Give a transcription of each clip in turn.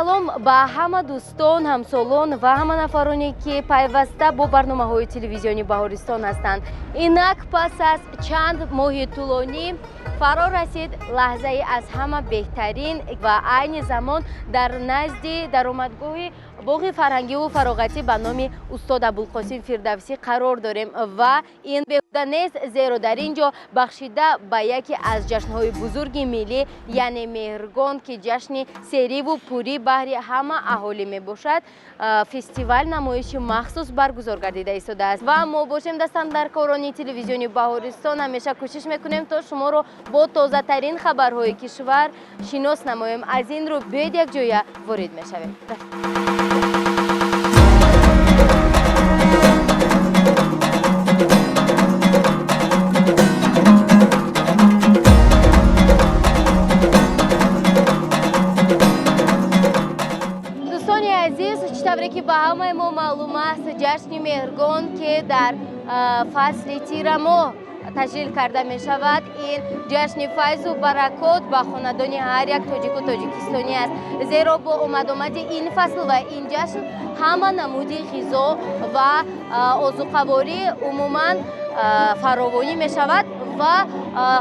Салом ба ҳама дӯстон, ҳамсолон ва ҳама нафароне, ки пайваста бо барномаҳои телевизиони Баҳористон ҳастанд. Инак пас аз чанд моҳи тӯлонӣ фаро расид лаҳзаи аз ҳама беҳтарин ва айни замон дар назди даромадгоҳи боғи фарҳангиву фароғатӣ ба номи устод Абулқосим Фирдавсӣ қарор дорем ва ин беҳуда нест, зеро дар ин ҷо бахшида ба яке аз ҷашнҳои бузурги миллӣ, яъне Меҳргон, ки ҷашни сериву пурӣ баҳри ҳама аҳолӣ мебошад, фестивал намоиши махсус баргузор гардида истодааст. Ва мо бошем дастандаркорони телевизиони Баҳористон ҳамеша кӯшиш мекунем, то шуморо бо тозатарин хабарҳои кишвар шинос намоем. Аз ин рӯ биёед якҷоя ворид мешавем. Дӯстони азиз, чӣ тавре ки ба ҳамаи мо маълум аст, ҷашни Меҳргон, ки дар фасли тирамоҳ таҷлил карда мешавад, ин ҷашни файзу баракот ба хонадони ҳар як тоҷику тоҷикистонӣ аст, зеро бо омадомади ин фасл ва ин ҷашн ҳама намуди ғизо ва озуқаворӣ умуман фаровонӣ мешавад ва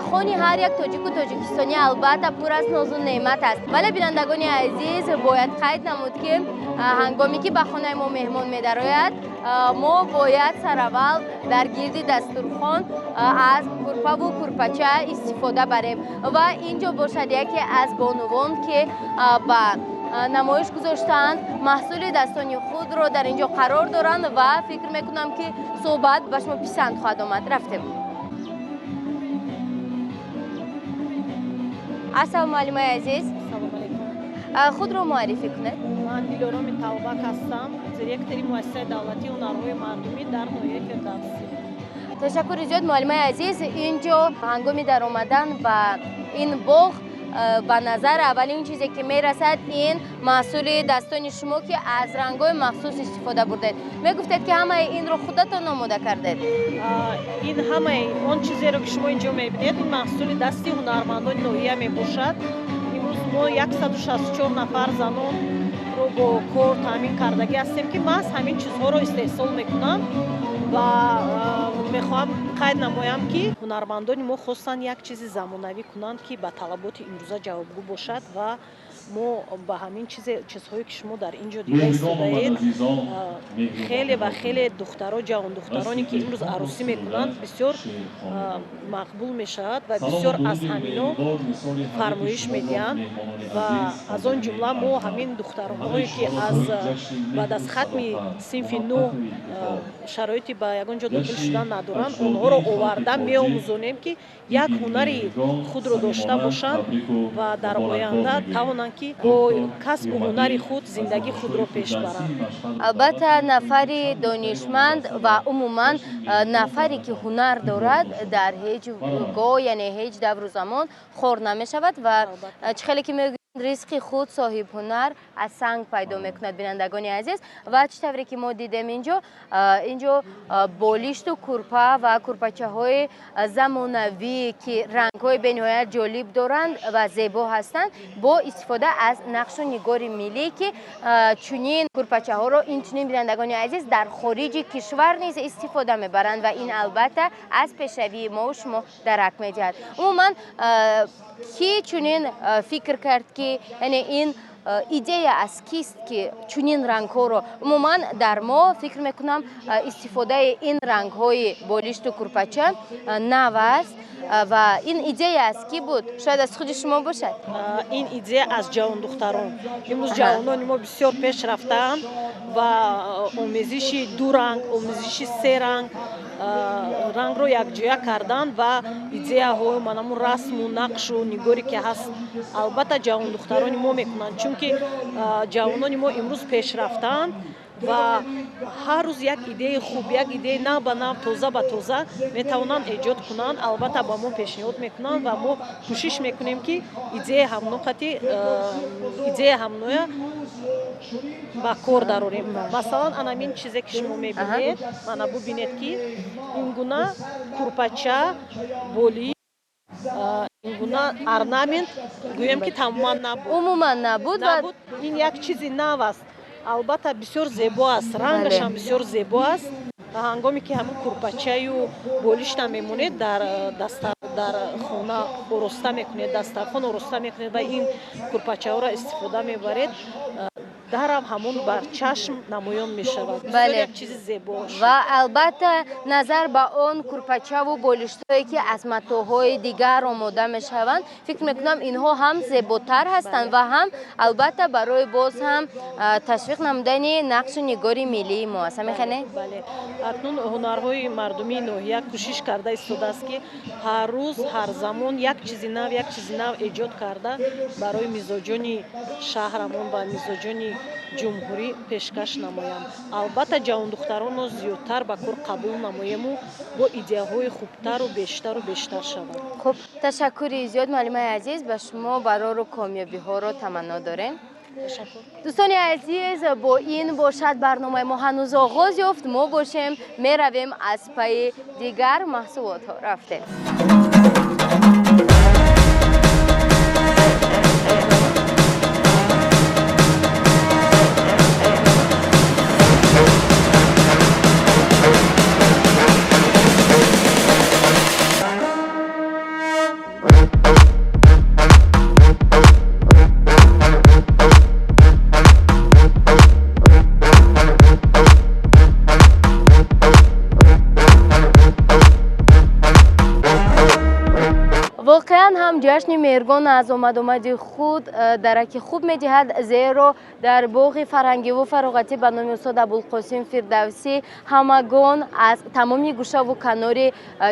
хони ҳар як тоҷику тоҷикистонӣ албатта пур аз нозу неъмат аст. Вале, бинандагони азиз, бояд қайд намуд, ки ҳангоме ки ба хонаи мо меҳмон медарояд, мо бояд сараввал дар гирди дастурхон аз курпаву курпача истифода барем. Ва ин ҷо бошад яке аз бонувон, ки ба намоиш гузоштаанд маҳсули дастони худро, дар ин ҷо қарор доранд ва фикр мекунам, ки суҳбат ба шумо писанд хоҳад омад. Рафтем. Ассалому муаллимаи азиз. Салом алейкум. Худро муаррифӣ кунед. Ман Дилороми Тавбак ҳастам, директори муассисаи давлатии ҳунарҳои мардумӣ дар ноҳияи Фирдавсӣ. Ташаккури зиёд, муаллимаи азиз. Ин ҷо ҳангоми даромадан ба ин боғ ба назар аввалин чизе ки мерасад, ин маҳсули дастони шумо, ки аз рангҳои махсус истифода бурдед. Мегуфтед, ки ҳамаи инро худатон омода кардед. Ин ҳамаи он чизеро, ки шумо ин ҷо мебинед, ин маҳсули дасти ҳунармандони ноҳия мебошад. Имрӯз мо 164 нафар занонро бо кор таъмин кардагӣ ҳастем, ки маҳз ҳамин чизҳоро истеҳсол мекунанд. Ва мехоҳам қайд намоям, ки ҳунармандони мо хостанд як чизи замонавӣ кунанд, ки ба талаботи имрӯза ҷавобгӯ бошад. Ва мо ба ҳамин чизҳое, ки шумо дар ин ҷо дида истодаед, хеле ва хеле духтаро, ҷавондухтароне, ки имрӯз арӯсӣ мекунанд, бисёр мақбул мешавад ва бисёр аз ҳамино фармоиш медиҳанд. Ва аз он ҷумла мо ҳамин духтаронҳое, ки аз баъд аз хатми синфи нӯ шароити ба ягон ҷо дохил шудан надоранд, онҳоро оварда меомӯзонем, ки як ҳунари худро дошта бошанд ва дар оянда тавонанд, ки бо касбу ҳунари худ зиндагии худро пеш баранд. Албатта, нафари донишманд ва умуман нафаре, ки ҳунар дорад, дар ҳеҷ гоҳ, яъне ҳеҷ давру замон хор намешавад. Ва чӣ хеле ки мегӯянд, ризқи худ соҳибҳунар аз санг пайдо мекунад. Бинандагони азиз, ва чӣ тавре ки мо дидем, инҷо болишту курпа ва курпачаҳои замонавӣ, ки рангҳои бениҳоят ҷолиб доранд ва зебо ҳастанд, бо истифода аз нақшу нигори миллӣ, ки чунин курпачаҳоро инчунин, бинандагони азиз, дар хориҷи кишвар низ истифода мебаранд. Ва ин албатта аз пешравии мову шумо дарак медиҳад. Умуман, кӣ чунин фикр кард, ки яъне ин идея аз кист, ки чунин рангҳоро умуман дар мо, фикр мекунам, истифодаи ин рангҳои болишту курпача нав аст? Ва ин идея аз кӣ буд? Шояд аз худи шумо бошад? Ин идея аз ҷавондухтарон. Имрӯз ҷавонони мо бисёр пеш рафтаанд ва омезиши ду ранг, омезиши се ранг, рангро якҷоя карданд ва идеяҳо, манамун расму нақшу нигоре, ки ҳаст, албатта ҷавондухтарони мо мекунанд, чунки ҷавонони мо имрӯз пеш рафтаанд ва ҳар рӯз як идеяи хуб, як идеяи нав ба нав, тоза ба тоза метавонанд эҷод кунанд. Албатта, ба мо пешниҳод мекунанд ва мо кӯшиш мекунем, ки идеяи ҳамноқати идеяи ҳамноя ба кор дарорем. Масалан, анамин чизе, ки шумо мебинед, мана бубинед, ки ин гуна курпача боли. Ин гуна орнамент гӯем ки тамоман набуд. Умуман набуд. Ин як чизи нав аст. Албатта бисёр зебо аст, рангашам бисёр зебо аст. Ҳангоме ки ҳамин курпачаю болишта мемонед, дар хона ороста мекунед, дастархон ороста мекунед ва ин курпачаҳоро истифода мебаред, дарам ҳамон бар чашм намоён мешавад. Бале, як чизи зебо. Ва албатта назар ба он курпачаву болиштҳое ки аз матоъҳои дигар омода мешаванд, фикр мекунам инҳо ҳам зеботар ҳастанд ва ҳам албатта барои боз ҳам ташвиқ намудани нақшу нигори миллии мо аст. Ҳамин? Бале, акнун ҳунарҳои мардумии ноҳия кӯшиш карда истодааст ки ҳар рӯз, ҳар замон як чизи нав, як чизи нав эҷод карда барои мизоҷони шаҳрамон ва мизоҷони ҷумҳурӣ пешкаш намоям. Албатта ҷавондухтаронро зиёдтар ба кор қабул намоему бо идеяҳои хубтару бештару бештар шаванд. Хуб, ташаккури зиёд, муаллимаи азиз, ба шумо барору комёбиҳоро таманно дорем. Дӯстони азиз, бо ин бошад барномаи мо ҳанӯз оғоз ёфт. Мо бошем меравем аз пайи дигар маҳсулотҳо. Рафтем. Воқеан ҳам ҷашни Меҳргон аз омадомади худ дараки хуб медиҳад, зеро дар боғи фарҳангиву фароғатӣ ба номи устод Абулқосим Фирдавсӣ ҳамагон аз тамоми гӯшаву канори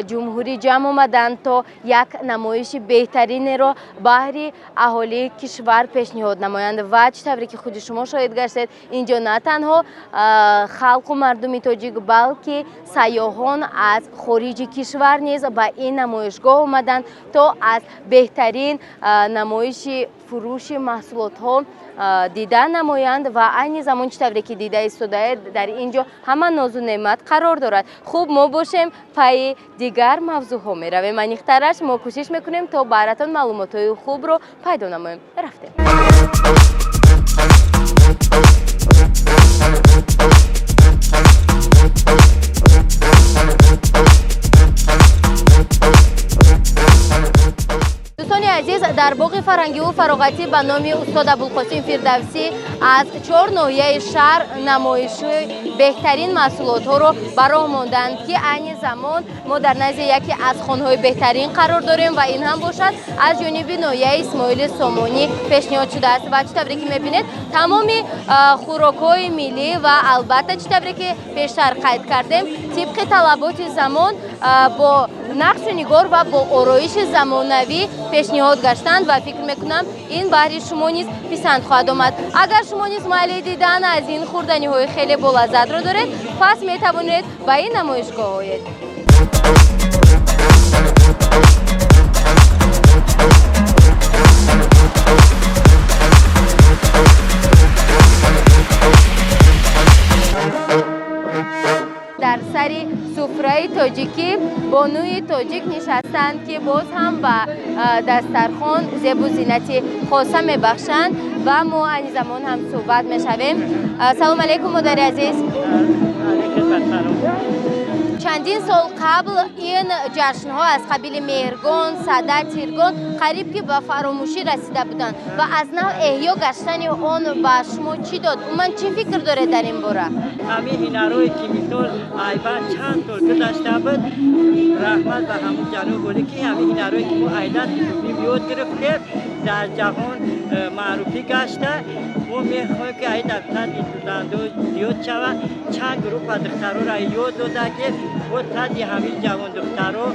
ҷумҳурӣ ҷамъ омаданд то як намоиши беҳтаринеро баҳри аҳолии кишвар пешниҳод намоянд. Ва чӣ тавре ки худи шумо шоҳид гаштед, инҷо на танҳо халқу мардуми тоҷик, балки сайёҳон аз хориҷи кишвар низ ба ин намоишгоҳ омаданд то аз беҳтарин намоиши фурӯши маҳсулотҳо дида намоянд. Ва айни замон чӣ тавре ки дида истодаед, дар ин ҷо ҳама нозу неъмат қарор дорад. Хуб, мо бошем пайи дигар мавзӯъҳо меравем. Аниқтараш мо кӯшиш мекунем то баъратон маълумотҳои хубро пайдо намоем. Рафтем. Дӯстони азиз, дар боғи фарҳангиву фароғатӣ ба номи устод Абулқосим Фирдавсӣ аз 4 ноҳияи шаҳр намоиши беҳтарин маҳсулотҳоро ба роҳ монданд ки айни замон мо дар назди яке аз хонҳои беҳтарин қарор дорем ва ин ҳам бошад аз ҷониби ноҳияи Исмоили Сомонӣ пешниҳод шудааст. Ва чӣ тавре ки мебинед, тамоми хӯрокҳои миллӣ ва албатта чӣ тавре ки пештар қайд кардем, тибқи талаботи замон бо нақшу нигор ва бо ороиши замонавӣ пешниҳод гаштанд ва фикр мекунам ин баҳри шумо низ писанд хоҳад омад. Агар шумо низ майли дидан аз ин хӯрданиҳои хеле болаззатро доред, пас метавонед ба ин намоишгоҳ оед. Дар сари суфраи тоҷикӣ бонуи тоҷик нишастанд ки боз ҳам ба дастархон зебу зинати хоса мебахшанд ва мо айни замон ҳам суҳбат мешавем. Салом алейкум, модари азиз. Чандин сол қабл ин ҷашнҳо аз қабили Меҳргон, Сада, Тиргон қариб ки ба фаромӯшӣ расида буданд ва аз нав эҳё гаштани он ба шумо чӣ дод? Умуман чӣ фикр доред дар ин бора? Ҳамин ҳунарҳое ки мисол айбан чанд сол гузашта буд, раҳмат ба ҳамун ҷаноб олӣ ки ҳамин ҳунарҳое ки мо айдан ёд гирифтем дар ҷаҳон маъруфӣ гашта. Мо мехоҳем ки ай дар сатҳи дузандо зиёд шавад. Чанд гурӯҳ духтароро ёд дода ки бо сатҳи ҳамин ҷавондухтаро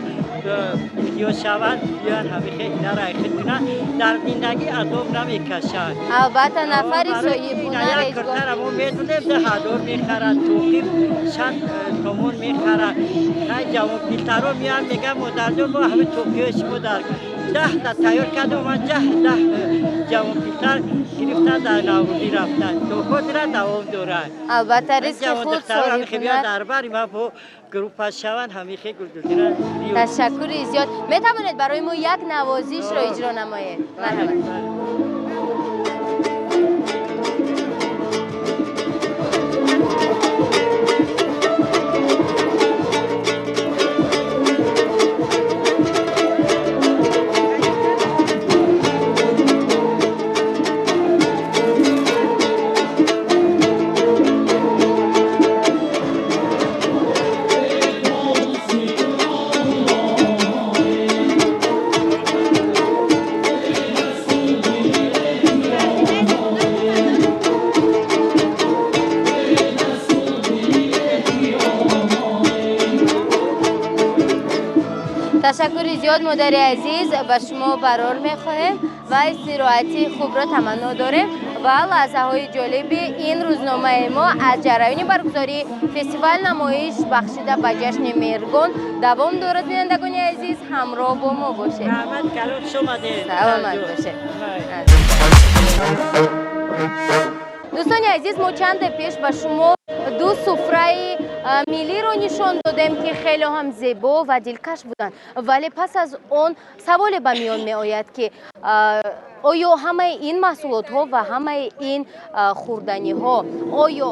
зиёд шаванд, биёянд ҳамин хел ҳунарро хид кунанд, дар зиндагӣ азоб намекашанд. Албатта нафари соҳибҳунар як куртаро мо медонем 2000 мехарад, тоқи 6 сомон мехарад. Хай ҷавонписаро меоянд мегӯянд модарҷон, мо ҳамин тоқиҳои шумо дар 10 та тайёр кардем, ман 10 Ҷавон писар гирифтан, дар Наврӯзӣ рафтан, то ҳозира давом дорад. Албатта, ризқи Ҷавон худ духтарон ҳамихе соҳиб биён ҳунар. Дар бари ма бо группа шаванд, ҳамихе гулдӯзира. Ташаккури зиёд. Метавонед барои мо як навозишро иҷро намоед? Марҳамат. Ташаккури зиёд, модари азиз, ба шумо барор мехоҳем ва истироҳати хубро таманно дорем. Ва лаҳзаҳои ҷолиби ин рӯзномаи мо аз ҷараёни баргузории фестивал намоиш бахшида ба ҷашни Меҳргон давом дорад. Бинандагони азиз, ҳамроҳ бо мо бошед. Раҳмат калон, хуш омадед. Саломат бошед. Дӯстони азиз, мо чанде пеш ба шумо ду суфраи миллиро нишон додем, ки хеле ҳам зебо ва дилкаш буданд, вале пас аз он саволе ба миён меояд, ки оё ҳамаи ин маҳсулотҳо ва ҳамаи ин хӯрданиҳо оё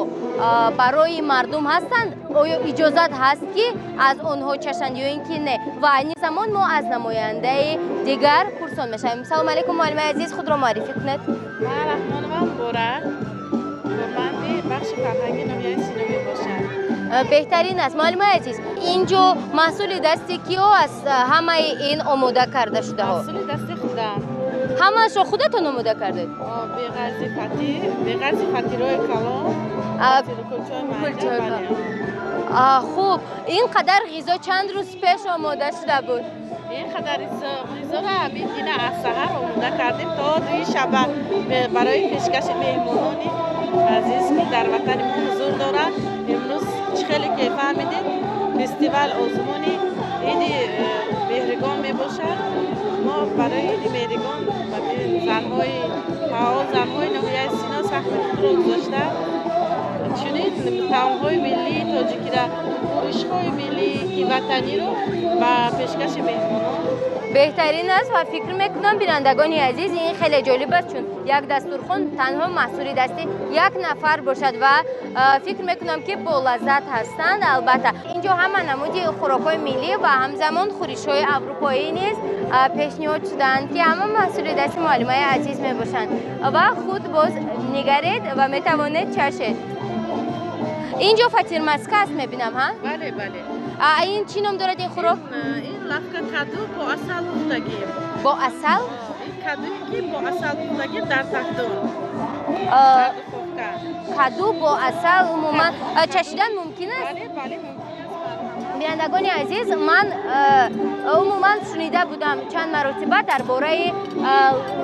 барои мардум ҳастанд, оё иҷозат ҳаст, ки аз онҳо чашанд ё ин ки не? Ва айни замон мо аз намояндаи дигар пурсон мешавем. Салому алайкум, муаллимаи азиз, худро муаррифӣ кунед. Ман Раҳмонова Муборак, корманди бахши фарҳанги ноҳияи Сино мебошам. Беҳтарин аст. Муаллимаи азиз, ин ҷо маҳсули дасти киҳо аст ҳамаи ин омода карда шудаҳо? Маҳсули дасти худам. Ҳамаашро худатон омода кардед? Беғарзи фатир, беғарзи фатирҳои калон, кулчаҳои майда. Кулчаҳои бале. Калон. Хуб, ин қадар ғизо чанд рӯз пеш омода шуда буд? Ин қадар ғизоро ҳамин ина аз саҳар омода кардем то дуи шаба барои пешкаши меҳмонони азиз, ки дар ватани мо ҳузур доранд. Имрӯз чӣ хеле ки фаҳмидед, фестивал озмуни иди Меҳригон мебошад. Мо барои иди Меҳригон занҳои фаъол, занҳои ноҳияи Сино саҳми худро гузошта, чунин таомҳои миллии тоҷикира, хӯришҳои миллии ки ватаниро ба пешкаши меҳмонон. Беҳтарин аст ва фикр мекунам, бинандагони азиз, ин хеле ҷолиб аст, чун як дастурхон танҳо маҳсули дасти як нафар бошад ва фикр мекунам, ки бо лаззат ҳастанд. Албатта, инҷо ҳама намуди хӯрокҳои миллӣ ва ҳамзамон хӯришҳои аврупоӣ низ пешниҳод шудаанд, ки ҳама маҳсули дасти муаллимаи азиз мебошанд ва худ боз нигаред ва метавонед чашед. Инҷо фатирмаска аст, мебинам, ҳа? Бале, бале. Ин чӣ ном дорад ин хӯрок? Ин лафка каду бо асал пухтагӣ. Бо асал? Ин кадуе ки бо асал пухтагӣ дар тафдон. Дар духовка. Каду бо асал умуман чашидан мумкин аст? Бале, бале, мумкин аст. Марҳамат. Бинандагони азиз, ман умуман шунида будам чанд маротиба дар бораи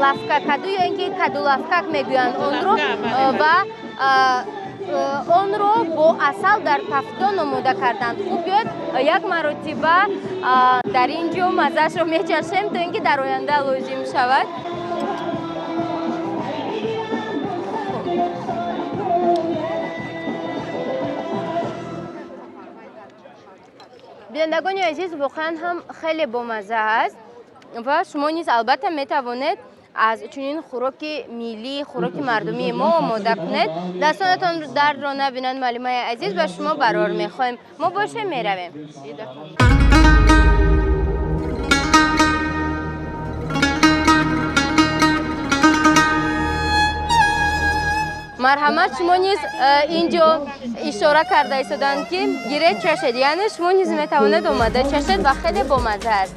лафка каду ё ин ки каду лафкак мегӯянд онро Лафка, бале, ва онро бо асал дар тафдон омода карданд. Хуб, биёд як маротиба дар ин ҷо маззаашро мечашем, то ин ки дар оянда лозим шавад. Бинандагони азиз, воқеан ҳам хеле бомазза аст ва шумо низ албатта метавонед аз чунин хӯроки миллӣ, хӯроки мардумии мо омода кунед. Дастонатон дардро набинанд, муаллимаи азиз, ба шумо барор мехоҳем. Мо бошем, меравем. Марҳамат, шумо низ инҷо ишора карда истоданд, ки гиред, чашед, яъне шумо низ метавонед омада чашед ва хеле бомазза аст.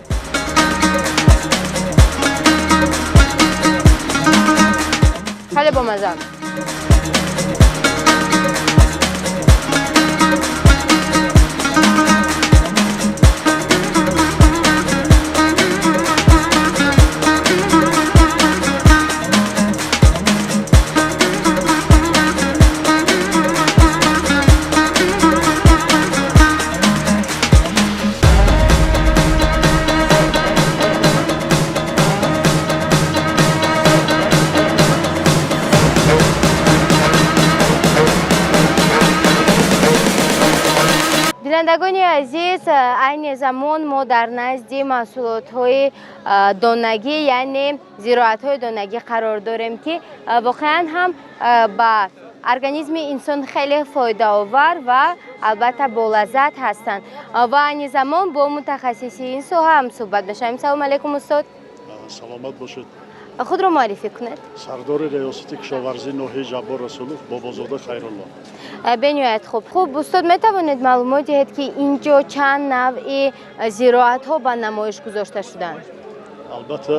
Хеле бомазза. Бинандагони азиз, айни замон мо дар назди маҳсулотҳои донагӣ, яъне зироатҳои донагӣ қарор дорем, ки воқеан ҳам ба организми инсон хеле фоидаовар ва албатта болаззат ҳастанд. Ва айни замон бо мутахассиси ин соҳа ҳам суҳбат мешавем. Салому алайкум, устод. Саломат бошед. Худро муаррифӣ кунед. Сардори риёсати кишоварзии ноҳияи Ҷаббор Расулов Бобозода Хайрулло. Бениҳоят хуб. Хуб, устод, метавонед маълумот диҳед, ки ин ҷо чанд навъи зироатҳо ба намоиш гузошта шуданд? Албатта,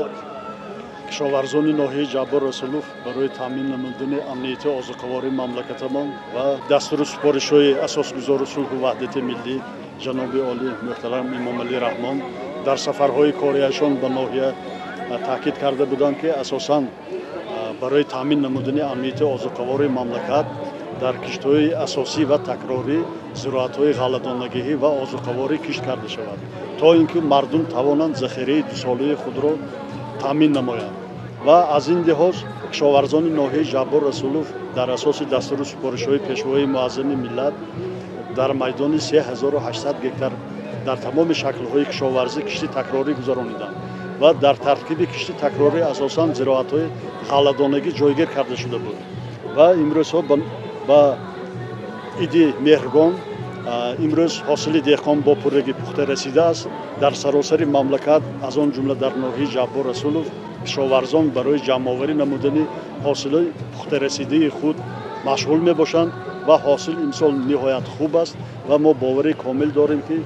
кишоварзони ноҳияи Ҷаббор Расулов барои таъмин намудани амнияти озуқавории мамлакатамон ва дастуру супоришҳои асосгузори сулҳу ваҳдати миллӣ ҷаноби олӣ муҳтарам Эмомалӣ Раҳмон дар сафарҳои кориашон ба ноҳия таъкид карда буданд, ки асосан барои таъмин намудани амнияти озуқавории мамлакат дар киштҳои асосӣ ва такрорӣ зироатҳои ғалладонагиҳӣ ва озуқаворӣ кишт карда шавад, то ин ки мардум тавонанд захираи дусолаи худро таъмин намоянд. Ва аз ин лиҳоз кишоварзони ноҳияи Ҷаббор Расулов дар асоси дастуру супоришҳои пешвои муаззами миллат дар майдони 3800 гектар дар тамоми шаклҳои кишоварзӣ кишти такрорӣ гузарониданд ва дар таркиби кишти такрорӣ асосан зироатҳои ғалладонагӣ ҷойгир карда шуда буд. Ва имрӯзҳо ба иди Меҳргон имрӯз ҳосили деҳқон бо пуррагӣ пухта расидааст. Дар саросари мамлакат, аз он ҷумла дар ноҳияи Ҷаббор Расулов, кишоварзон барои ҷамъоварӣ намудани ҳосили пухтарасидаи худ машғул мебошанд ва ҳосил имсол ниҳоят хуб аст ва мо боварии комил дорем, ки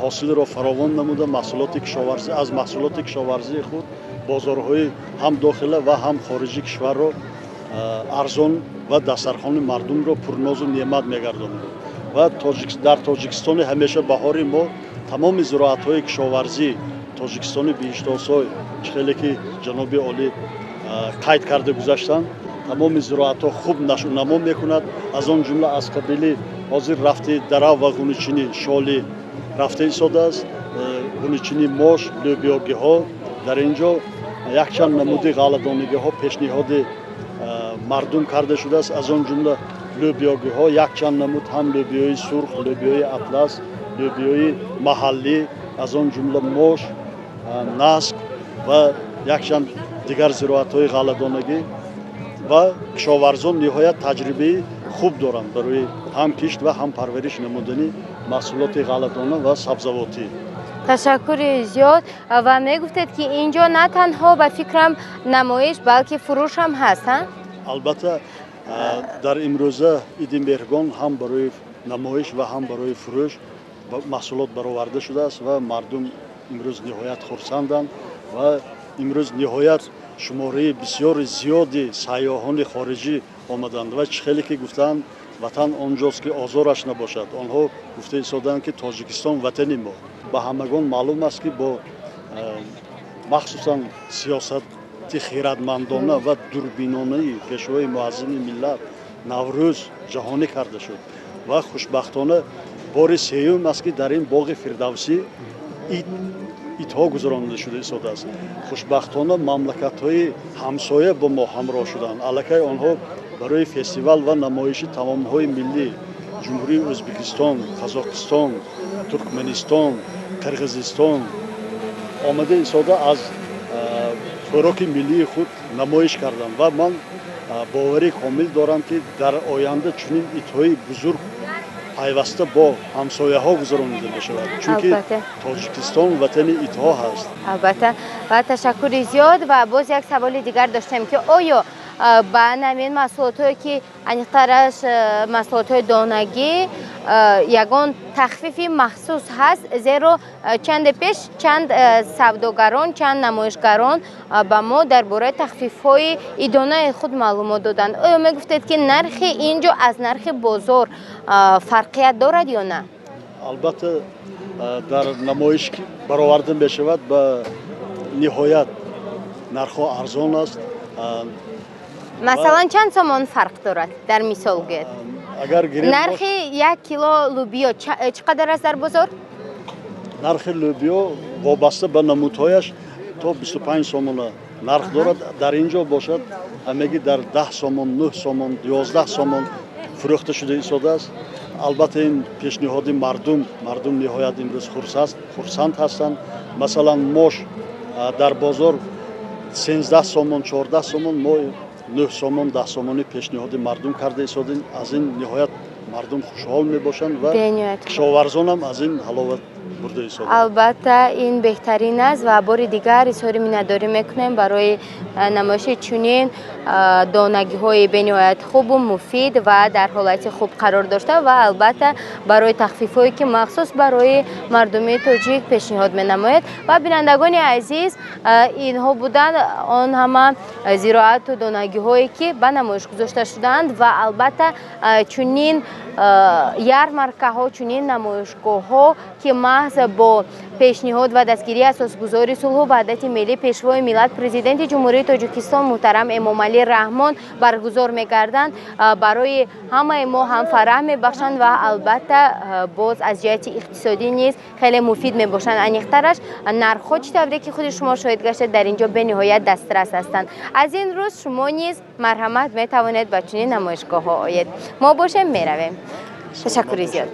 ҳосилро фаровон намуда маҳсулоти кишоварзӣ аз маҳсулоти кишоварзии худ бозорҳои ҳам дохила ва ҳам хориҷи кишварро арзон ва дастархони мардумро пурнозу неъмат мегардонад. Ва дар Тоҷикистони ҳамеша баҳори мо тамоми зироатҳои кишоварзӣ, Тоҷикистони биҳиштосой, чӣ хеле ки ҷаноби олӣ қайд карда гузаштанд, тамоми зироатҳо хуб нашӯнамо мекунад. Аз он ҷумла аз қабили ҳозир рафти дарав ва ғуничинӣ шолӣ рафта истодааст, ғуничинӣ мош, лӯбиёгиҳо. Дар ин ҷо якчанд намуди ғалладонагиҳо пешниҳоди мардум карда шудааст. Аз он ҷумла лӯбиёгиҳо якчанд намуд, ҳам лӯбиёи сурх, лӯбиёи атлас, лӯбиёи маҳаллӣ, аз он ҷумла мош, наск ва якчанд дигар зироатҳои ғалладонагӣ. Ва кишоварзон ниҳоят таҷрибаи хуб доранд барои ҳам кишт ва ҳам парвариш намудани маҳсулоти ғалладона ва сабзавотӣ. Ташаккури зиёд. Ва мегуфтед, ки ин ҷо на танҳо ба фикрам намоиш, балки фурӯш ҳам ҳаст? Албатта, дар имрӯза иди Меҳргон ҳам барои намоиш ва ҳам барои фурӯш маҳсулот бароварда шудааст ва мардум имрӯз ниҳоят хурсанданд. Ва имрӯз ниҳоят шумораи бисёри зиёди сайёҳони хориҷӣ омаданд ва чӣ хеле ки гуфтаанд, ватан он ҷост, ки озораш набошад. Онҳо гуфта истодаанд, ки Тоҷикистон ватани мо. Ба ҳамагон маълум аст, ки бо махсусан сиёсати хиратмандона ва дурбинонаи пешвои муаззами миллат Наврӯз ҷаҳонӣ карда шуд ва хушбахтона бори сеюм аст, ки дар ин боғи фирдавсӣ идҳо гузаронида шуда истодааст. Хушбахтона мамлакатҳои ҳамсоя бо мо ҳамроҳ шуданд. Аллакай онҳо барои фестивал ва намоиши таомҳои миллӣ Ҷумҳурии Ӯзбекистон, Қазоқистон, Туркманистон, Қирғизистон омада истода аз хӯроки миллии худ намоиш карданд. Ва ман боварии комил дорам, ки дар оянда чунин идҳои бузург пайваста бо ҳамсояҳо гузаронида мешавад, чунки Тоҷикистон ватани идҳо ҳаст. Албатта, ва ташаккури зиёд. Ва боз як саволи дигар доштем, ки оё ба ҳамин маҳсулотҳое, ки аниқтараш маҳсулотҳои донагӣ, ягон тахфифи махсус ҳаст? Зеро чанде пеш чанд савдогарон, чанд намоишгарон ба мо дар бораи тахфифҳои идонаи худ маълумот доданд. Оё мегуфтед, ки нархи ин ҷо аз нархи бозор фарқият дорад ё на? Албатта, дар намоиш бароварда мешавад, ба ниҳоят нархҳо арзон аст. Масалан, чанд сомон фарқ дорад, дар мисол гӯед? Агар гирем, нархи як кило лӯбиё чӣ қадар аст дар бозор? Нархи лӯбиё вобаста ба намудҳояш то 25 сомона нарх дорад. Дар ин ҷо бошад, ҳамагӣ дар 10 сомон, 9 сомон, 11 сомон фурӯхта шуда истодааст. Албатта, ин пешниҳоди мардум, мардум ниҳоят имрӯз хурсанд ҳастанд. Масалан, мош дар бозор 13 сомон, 14 сомон, мо 9 сомон, 10 сомонӣ пешниҳоди мардум карда истодем. Аз ин ниҳоят мардум хушҳол мебошанд ва кишоварзонам аз ин ҳаловат бурда истоданд. Албатта, ин беҳтарин аст ва бори дигар изҳори миннатдорӣ мекунем барои намоиши чунин донагиҳои бениҳоят хубу муфид ва дар ҳолати хуб қарор дошта ва албатта барои тахфифҳое, ки махсус барои мардуми тоҷик пешниҳод менамояд. Ва бинандагони азиз, инҳо буданд он ҳама зироату донагиҳое, ки ба намоиш гузошта шудаанд. Ва албатта чунин ярмаркаҳо, чунин намоишгоҳҳо, ки маҳз бо пешниҳод ва дастгирии асосгузори сулҳу ваҳдати миллӣ, пешвои миллат, Президенти Ҷумҳурии Тоҷикистон муҳтарам Эмомалӣ Раҳмон баргузор мегарданд, барои ҳамаи мо ҳам фараҳ мебахшанд ва албатта боз аз ҷиҳати иқтисодӣ низ хеле муфид мебошанд. Аниқтараш, нархҳо, чӣ тавре ки худи шумо шоҳид гаштед, дар ин ҷо бениҳоят дастрас ҳастанд. Аз ин рӯз шумо низ марҳамат, метавонед ба чунин намоишгоҳҳо оед. Мо бошем, меравем. Ташаккури зиёд.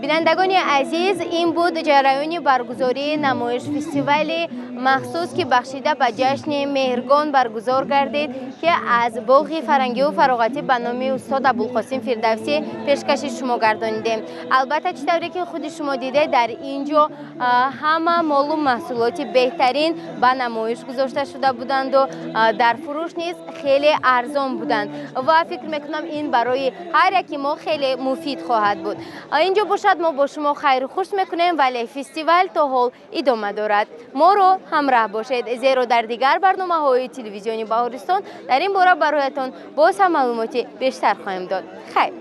Бинандагони азиз, ин буд ҷараёни баргузории намоиш фестивали махсус, ки бахшида ба ҷашни Меҳргон баргузор гардид, ки аз боғи фарҳангию фароғатӣ ба номи устод Абулқосим Фирдавсӣ пешкаши шумо гардонидем. Албатта, чӣ тавре ки худи шумо дидед, дар ин ҷо ҳама молу маҳсулоти беҳтарин ба намоиш гузошта шуда буданду дар фурӯш низ хеле арзон буданд ва фикр мекунам, ин барои ҳар яки мо хеле муфид хоҳад буд. Инҷо бошад, мо бо шумо хайру хуш мекунем, вале фестивал то ҳол идома дорад. Моро ҳамраҳ бошед, зеро дар дигар барномаҳои телевизиони Баҳористон дар ин бора бароятон боз ҳам маълумоти бештар хоҳем дод. Хайр.